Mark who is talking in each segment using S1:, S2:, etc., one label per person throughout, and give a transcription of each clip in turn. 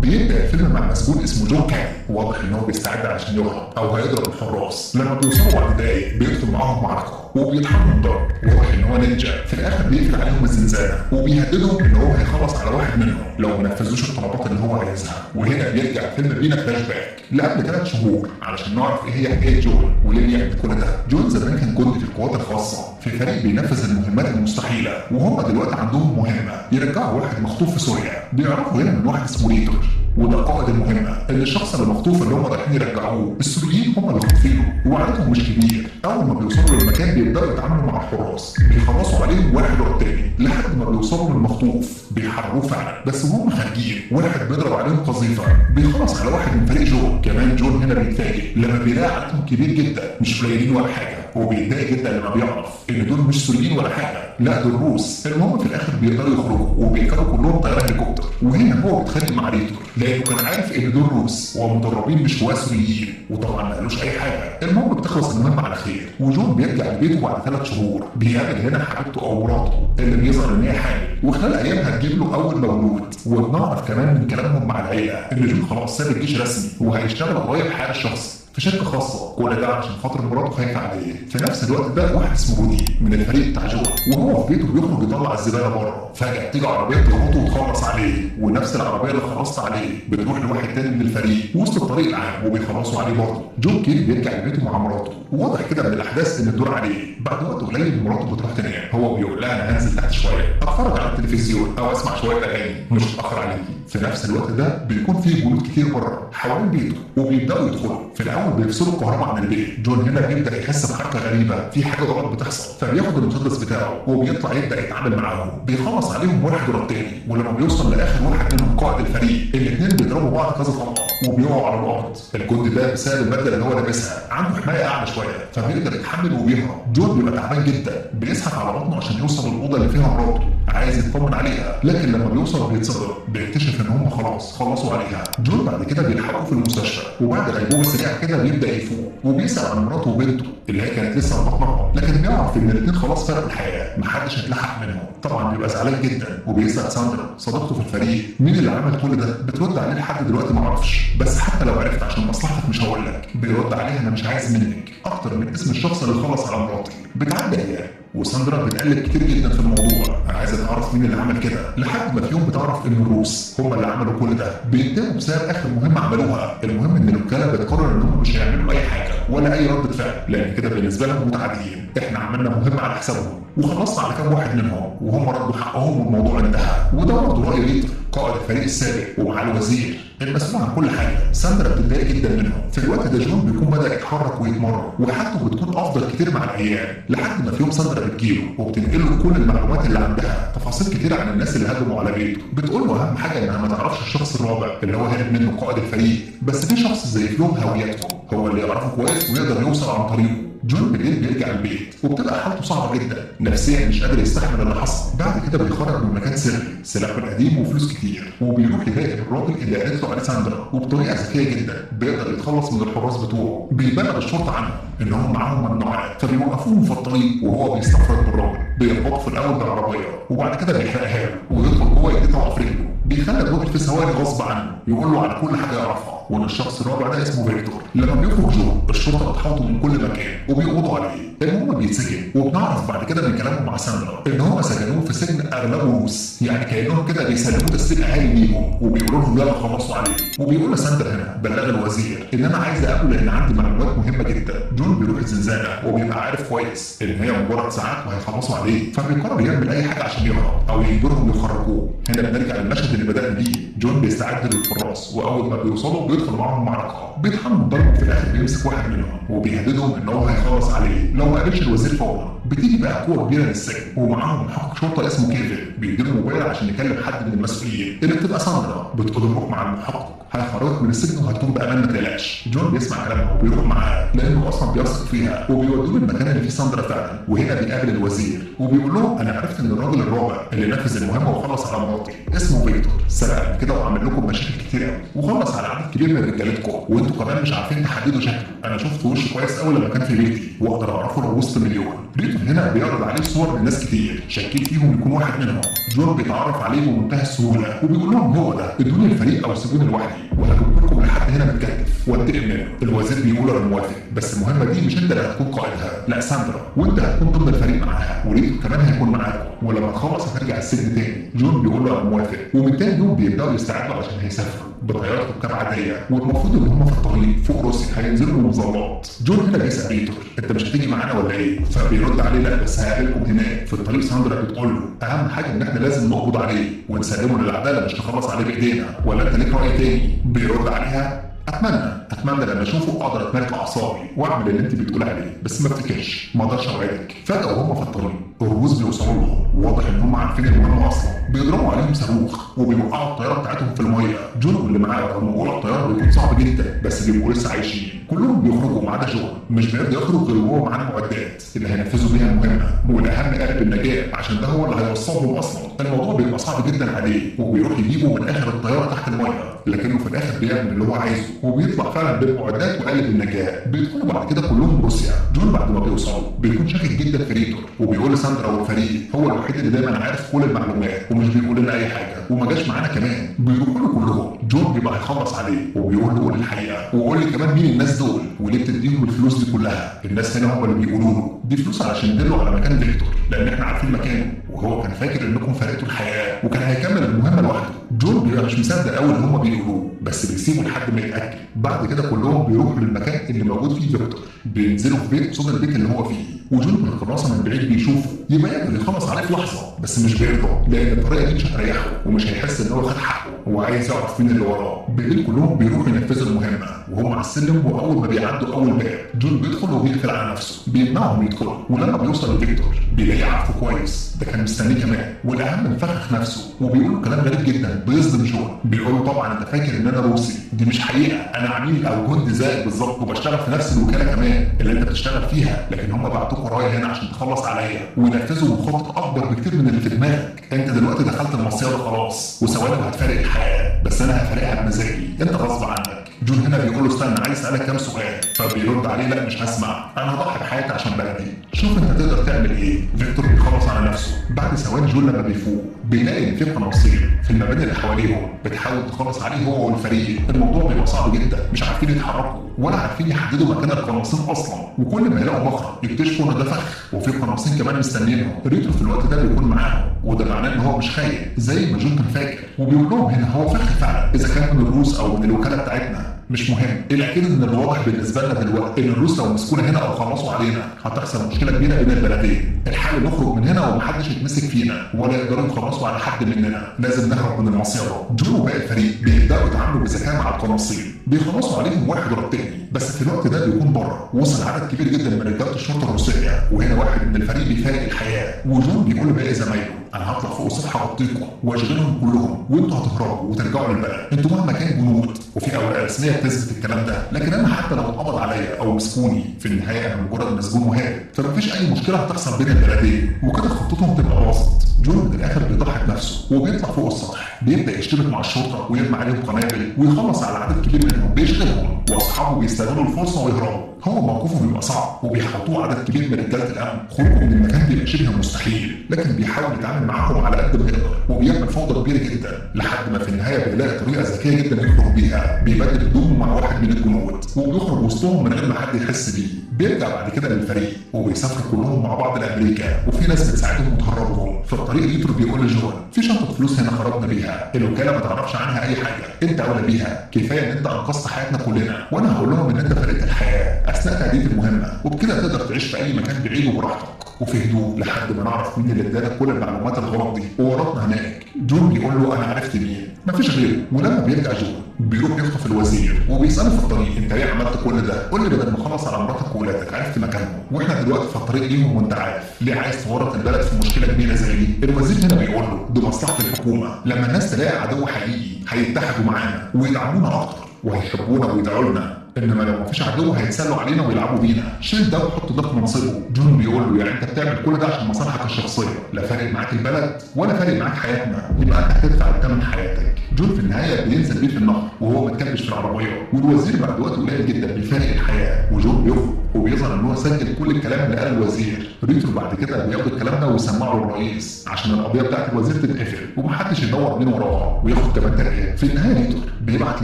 S1: بيبدا الفيلم مع مسجون اسمه جون كاري، واضح ان هو بيستعد عشان يهرب او هيضرب الحراس. لما بيوصلوا بعد دقايق بيدخل معاهم معركة وبيطحنهم ضرب، واضح ان هو نينجا. في الاخر بيقفل عليهم الزنزانة وبيهددهم ان هو هيخلص على واحد منهم لو ما نفذوش الطلبات اللي هو عايزها. وهنا بيرجع الفيلم بينا فلاش باك لقبل 3 شهور علشان نعرف ايه هي حكاية جون وليه بيعمل كل ده. جون زمان كان جندي في القوات الخاصة في فريق بينفذ المهمات المستحيلة، وهم دلوقتي عندهم مهمة يرجعوا واحد مخطوف في سوريا. بيعرفوا هنا من واحد اسمه ريتور، وده قائد المهمة، ان الشخص اللي مخطوف اللي هم رايحين يرجعوه السوريين هم اللي خاطفينه وعددهم مش كبير. اول ما بيوصلوا للمكان بيبداوا يتعاملوا مع الحراس، بيخلصوا عليهم واحد ورا التاني لحد ما بيوصلوا للمخطوف، بيحرروه فعلا. بس وهم خارجين واحد بيضرب عليهم قذيفه بيخلص على واحد من فريق جون. كمان جون هنا بيتفاجئ لما بيلاقي عددهم كبير جدا مش قليلين ولا حاجة، وبيتضايق جدا لما بيعرف ان دول مش سوريين ولا حاجة، لا دول روس. المهم في الاخر بيقدروا يخرجوا وبيركبوا كلهم طيارة هليكوبتر. وهنا هو بيتخانق مع ريتور لانه كان عارف ان دول روس ومدربين مش هواه سوريين، وطبعا ما قالوش اي حاجة. المهم بتخلص المهمة على خير وجون بيرجع لبيته بعد 3 شهور. بيقابل هنا حبيبته او مراته اللي بيظهر ان هي حامل، وخلال ايام هتجيب له اول مولود. وبنعرف كمان من كلامهم مع العيلة ان جون خلاص ساب الجيش رسمي وهيشتغل قريب حارس شخصي في شركة خاصة، كل ده علشان خاطر مراته خايفة عليه. في نفس الوقت ده واحد اسمه رودي من الفريق بتاع جون، وهو في بيته بيخرج يطلع الزبالة بره، فجاة تيجي عربية تخبطه وتخلص عليه، ونفس العربية اللي خلصت عليه بتروح لواحد تاني من الفريق وسط الطريق العام وبيخلصوا عليه برضه. جون كيري بيرجع لبيته مع مراته، وواضح كده من الاحداث ان الدور عليه. بعد وقت قليل مراته بتروح تنام، هو بيقول لها انا هنزل تحت شوية اتفرج على التلفزيون او اسمع شوية اغاني، مش هتاخر عليكي. في نفس الوقت ده بيكون في جنود كتير بره حوالين بيته وبيبداوا يدخلوا. في الاول بيفصلوا الكهرباء عن البيت. جون هنا بيبدا يحس بحركة غريبة، في حاجة غلط بتحصل، فبياخد المسدس بتاعه وبيطلع يبدا يتعامل معاهم، بيخلص عليهم واحد ورا التاني. ولما بيوصل لاخر واحد منهم قائد الفريق، الاثنين بيضربوا بعض كذا طلقه وبيقعوا على الارض. الجندي ده بسبب البدلة اللي هو لابسها عنده حماية اعلى شوية فبيقدر يتحمل وبيهرب. جون بيبقى تعبان جدا، بيزحف على بطنه عشان يوصل للاوضه اللي فيها مراته، عايز يطمن عليها، لكن لما بيوصل بيتصدم، بيكتشف ان هم خلاص خلصوا عليها. جون بعد كده بيلحقوه في المستشفى، وبعد غيبوبة سريعة كده بيبدا يفوق وبيسال عن مراته وبنته اللي هي كانت لسه في بطنها، لكن بيعرف ان الاثنين خلاص فرقوا الحياة، محدش هيتلحق منهم. طبعا بيبقى زعلان جدا وبيسال ساندرا صديقته في الفريق مين اللي عمل كل ده، بترد عليه لحد دلوقتي ما اعرفش، بس حتى لو عرفت عشان مصلحتك مش هقول لك. بيرد عليها انا مش عايز منك اكتر من اسم الشخص اللي خلص على مراتي. بتعدي ايام وساندرا بتقلب كتير جدا في الموضوع، عايزه تعرف مين اللي عمل كده، لحد ما في يوم بتعرف ان الروس هم اللي عملوا كل ده، بيندموا بسبب اخر مهمة عملوها. المهم ان الوكالة بتقرر انهم مش هيعملوا اي حاجة ولا اي رده فعل، لان كده بالنسبة لهم متعادلين، احنا عملنا مهمة على حسابهم وخلصنا على كام واحد منهم وهم ردوا حقهم والموضوع انتهى. وده برضه راي ريتر قائد الفريق السابق ومع الوزير المسؤول عن كل حاجة. ساندرا بتتضايق جدا منهم. في الوقت ده جون بيكون بدا يتحرك ويتمرن وحالته بتكون افضل كتير مع الايام، لحد ما في يوم ساندرا بتجيله وبتنقله كل المعلومات اللي عندها، تفاصيل كتير عن الناس اللي هجموا على بيته. بتقول له اهم حاجة انها ما تعرفش الشخص الرابع اللي هو هرب منه قائد الفريق، بس في شخص زي لهم هويتهم هو اللي يعرفه كويس ويقدر يوصل عن طريقه. جون بالليل بيرجع البيت وبتبقى حالته صعبة جدا نفسيا، مش قادر يستحمل اللي حصل. بعد كده بيخرج من مكان سري سلاحه القديم وفلوس كتير، وبيروح يراقب الراجل اللي قالت له عليه ساندرا، وبطريقة ذكية جدا بيقدر يتخلص من الحراس بتوعه. بيبلغ الشرطة عنه ان هم معاهم ممنوعات، فبيوقفوهم في الطريق وهو بيستفرد بالراجل، بيخبطه في الاول بالعربية وبعد كده بيحرقها له ويدخل جوه يديه طلقه في رجله. بيخلي الراجل في ثواني غصب عنه يقول له على كل حاجة يعرفها، وان الشخص الرابع ده اسمه فيكتور. لما بيخرج جون الشرطة بتحاوطه من كل مكان وبيقبضوا عليه. المهم بيتسجن، وبنعرف بعد كده من كلامه مع ساندرا ان هم سجنوه في سجن اغلبه روس، يعني كانهم كده بيسلموه تسليم اهالي ليهم وبيقولوا لهم يلا خلصوا عليه. وبيقول لساندرا هنا بلغ الوزير ان انا عايز اقابله لان عندي معلومات مهمة جدا. جون بيروح الزنزانة وبيبقى عارف كويس ان هي مجرد ساعات وهيخلصوا عليه، فبيقرر يعمل اي حاجة عشان يهرب او يجبرهم يخرجوه. هنا بنرجع للمشهد اللي بدأنا بيه، جون بيستعد للحراس واول ما بيوصلوا بيدخل معاهم معركة، بيطحنهم ضرب، في الاخر بيمسك واحد منهم وبيهددهم ان هو هيخلص عليه لو ما قابلش الوزير فورا. بتيجي بقى قوة كبيرة للسجن ومعاهم محقق شرطه اسمه كيفن، بيديله موبايل عشان يكلم حد من المسؤولين اللي بتبقى ساندرا، بتقول له روح مع المحقق هيخرجك من السجن وهتكون بامان ما تقلقش. جون بيسمع كلامها وبيروح معاه لانه اصلا بيثق فيها، وبيودوه المكان اللي فيه ساندرا فعلا. وهنا بيقابل الوزير وبيقول لهم انا عرفت ان الراجل الرابع اللي نفذ المهمة وخلص على مراتي اسمه فيكتور، سرق كده وعمل لكم مشاكل كتير قوي وخلص على عدد كبير من رجالتكم، وانتوا كمان مش عارفين تحددوا شكله. انا شفت وشه كويس قوي لما كان في بيتي واقدر اعرفه هعرفه لو وسط مليون. ريتور هنا بيعرض عليه صور من ناس كتير شاكين فيهم يكون واحد منهم. جون بيتعرف عليه بمنتهى السهولة وبيقول لهم هو ده، ادوني الفريق او سيبوني لوحدي وهجيب لكم لحد هنا متكتف وانتقم منه. الوزير بيقول انا موافق، بس المهمة دي مش انت اللي هتكون قائدها، لا ساندرا، وانت هتكون ضمن الفريق معاها، وريتور كمان هيكون معاكم، ولما تخلص هترجع السجن تاني. جون بيقول له انا موافق. ومن تاني يوم بيبداوا يستعدوا عشان هيسافروا بطيارات ركاب عادية، والمفروض ان هم في الطريق فوق روسيا هينزلوا بمظلات. جون هنا بيسال ريتور انت مش هتيجي معانا ولا ايه؟ فبيرد عليه لا بس هقابلكم هناك. في الطريق ساندرا بتقول له اهم حاجة ان احنا لازم نقبض عليه ونسلمه للعدالة، مش نخلص عليه بايدينا، ولا انت ليك راي تاني؟ بيرد عليها اتمنى لما اشوفه اقدر اتمالك اعصابي واعمل اللي انت بتقول عليه، بس ما افتكرش، ما اقدرش اوعدك. فجاة وهم في الطريق الروس بيوصلوا لهم، واضح ان هم عارفين المهمة اصلا، بيضربوا عليهم صاروخ وبيوقعوا الطيارة بتاعتهم في المية. جون واللي معاه رغم وقوع الطيارة بيكون صعب جدا بس بيبقوا لسه عايشين. كلهم بيخرجوا ما عدا جون، مش بيرضى يخرج غير وهو معاه المعدات اللي هينفذوا بيها المهمة، والاهم قالب النجاة عشان ده هو اللي هيوصلهم اصلا. الموضوع بيبقى صعب جدا عليه وبيروح يجيبه من اخر الطيارة تحت المية، لكنه في الاخر بيعمل اللي هو عايزه وبيطلع فعلا بالمعدات وقالب النجاة. بيدخلوا بعد كده كلهم روسيا. جون بعد ما بيوصلوا بيكون شاكك جدا في ريتور وبيقول لساندرا والفريق هو الوحيد اللي دايما عارف كل المعلومات ومش بيقول لنا اي حاجة وما جاش معانا كمان. بيروحوا له كلهم، جون بيبقى هيخلص عليه وبيقول له قول الحقيقة وقول لي كمان مين الناس دول وليه بتديهم الفلوس دي كلها. الناس هنا هم اللي بيقولوا له دي فلوس علشان يدلوا على مكان فيكتور لان احنا عارفين مكانه، وهو كان فاكر انكم فرقتوا الحياة وكان هيكمل المهمة لوحده. جون بيبقى مش مصدق قوي اللي هم بيقولوه بس بيسيبه لحد ما يتاكد. بعد كده كلهم بيروحوا للمكان اللي موجود فيه فيكتور، بينزلوا في بيت قصاد البيت اللي هو فيه، وجون بالقناصه من بعيد بيشوفه، يبقى يقدر يخلص عليه في لحظة، بس مش بيرضى لان الطريقة دي مش هتريحه ومش هيحس ان هو خد حقه، هو عايز يعرف مين اللي وراه. بالليل كلهم بيروحوا ينفذوا المهمة وهم على السلم، واول ما بيعدوا اول باب جون بيدخل وبيقفل على نفسه، بيمنعهم يدخلوا. ولما بيوصل لفيكتور بيلاقيه عارفه كويس، ده كان مستنيه كمان، والاهم مفخخ نفسه وبيقول له كلام غريب جدا بيصدم جون. بيقول له طبعا انت فاكر ان انا روسي، دي مش حقيقة، انا عميل او جندي زيك بالظبط وبشتغل في نفس الوكالة كمان اللي انت بتشتغل فيها، لكن هم بعتوك ورايا هنا عشان تخلص عليا وينفذوا مخطط اكبر بكتير من اللي في دماغك. انت دلوقتي دخلت المصيده خلاص وثواني وهتفارق الحياة، بس انا هفارقها بمزاجي، انت غصب عنك. جون هنا بيقول له استنى عايز اسالك كام سؤال، فبيرد عليه لا مش هسمع، انا هضحي بحياتي عشان بلدي، شوف انت تقدر تعمل ايه. فيكتور بيخلص على نفسه. بعد ثواني جون لما بيفوق بيلاقي ان في قناصين في المباني اللي حواليهم بتحاول تخلص عليه هو والفريق. الموضوع بيبقى صعب جدا، مش عارفين يتحركوا ولا عارفين يحددوا مكان القناصين اصلا، وكل ما يلاقوا مخرج يكتشفوا ان ده فخ وفي قناصين كمان مستنيينهم. ريتور في الوقت ده بيكون معاهم، وده معناه ان هو مش خايف زي ما جون كان فاكر، وبيقول لهم هنا هو فخ فعلا اذا كان من الروس او من الوكالة بتاعتنا مش مهم. الاكيد ان الواضح بالنسبة لنا دلوقتي ان الروس لو مسكونا هنا او خلصوا علينا هتحصل مشكلة كبيرة بين البلدين. الحل نخرج من هنا ومحدش يتمسك فينا ولا يقدروا يخلصوا على حد مننا، لازم نهرب من المصيده. جون وباقي الفريق بيبداوا يتعاملوا بذكاء مع القناصين، بيخلصوا عليهم واحد ورا التاني، بس في الوقت ده بيكون بره وصل عدد كبير جدا من رجاله الشرطة الروسية، وهنا واحد من الفريق بيفارق الحياة. وجون بيقول لباقي زمايله انا هطلع فوق السطح اغطيكم واشغلهم كلهم وانتوا هتهربوا وترجعوا للبلد، انتوا مهما كان جنود وفي اوراق رسمية بتثبت الكلام ده، لكن انا حتى لو اتقبض عليا او مسكوني في النهاية انا مجرد مسجون مهاجر، فمفيش اي مشكلة هتحصل بين البلدين، وكده خطتهم تبقى باظت. جون من الاخر بيضحي بنفسه وبيطلع فوق السطح، بيبدا يشتبك مع الشرطة ويرمي عليهم قنابل ويخلص على عدد كبير منهم، بيشغلهم واصحابه بيستغلوا الفرصة ويهربوا. هو موقفه بيبقى صعب وبيحطوه عدد كبير من رجاله الامن، خروجه من المكان بيبقى شبه مستحيل، لكن بيحاول يتعامل معاهم على قد ما يقدر وبيعمل فوضى كبيرة جدا لحد ما في النهاية بيلاقي طريقه ذكية جدا يخرج بيها. بيبدل هدومه مع واحد من الجنود وبيخرج وسطهم من غير ما حد يحس بيه. بيرجع بعد كده للفريق وبيسافروا كلهم مع بعض لامريكا، وفي ناس بتساعدهم وتهربهم. في الطريق ريتور بيقول لجون في شنطه فلوس هنا خرجنا بيها، الوكالة ما تعرفش عنها اي حاجة، انت اولى بيها، كفاية ان انت انقذت حياتنا كلنا، وانا هقول لهم ان انت فرقت الحياة اثناء تأدية المهمة، وبكده تقدر تعيش في اي مكان بعيد وبراحتك وفي هدوء لحد ما نعرف مين اللي ادالك كل المعلومات الغلط دي وورطنا هناك. جون بيقول له انا عرفت مين، مفيش غيره. ولما بيرجع جون بيروح يخطف الوزير وبيساله في الطريق انت ليه عملت كل ده؟ قول لي بدل ما اخلص على مراتك وولادك عرفت مكانهم، واحنا دلوقتي في الطريق ليهم وانت عارف، ليه عايز تورط البلد في مشكلة كبيرة زي دي؟ الوزير هنا بيقول له دي مصلحة الحكومة، لما الناس تلاقي عدو حقيقي هيتحدوا معانا ويدعمونا اكتر وهيحبونا ويدعوا لنا، انما لو مفيش عدو هيتسلوا علينا ويلعبوا بينا، شيل ده وحط ده في منصبه. جون بيقول له يعني انت بتعمل كل ده عشان مصالحك الشخصية، لا فارق معاك البلد ولا فارق معاك حياتنا، يبقى انت هتدفع الثمن حياتك. جون في النهاية بينزل بيه في النهر وهو متكلبش في العربية، والوزير بعد وقت قليل جدا بيفارق الحياة، وجون بيخرج وبيظهر ان هو هو سجل كل الكلام اللي قاله الوزير. ريتور بعد كده بياخد الكلام ده ويسمعه للرئيس عشان القضية بتاعت الوزير تتقفل ومحدش يدور من وراها وياخد كمان ترقيه. في النهاية ريتور بيبعت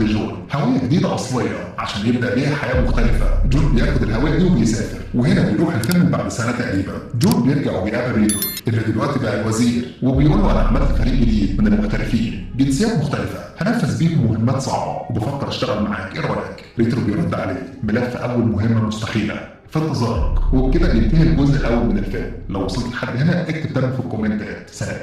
S1: لجون هوية جديدة اصلية عشان يبدا بيها حياة مختلفة. جون بياخد الهوية دي وبيسافر، وهنا بيروح الفيلم بعد سنة تقريبا. جون بيرجع وبيقابل ريتور اللي دلوقتي بقى الوزير، وبيقول له انا عملت فريق جديد من المحترفين جنسيات مختلفة هنفذ بيهم مهمات صعبة وبفكر اشتغل معاك، ايه رايك؟ ريتور بيرد عليه ملف اول مهمة مستحيلة في انتظارك. وبكده بينتهي الجزء الاول من الفيلم. لو وصلت لحد هنا اكتب تم في الكومنتات. سلام.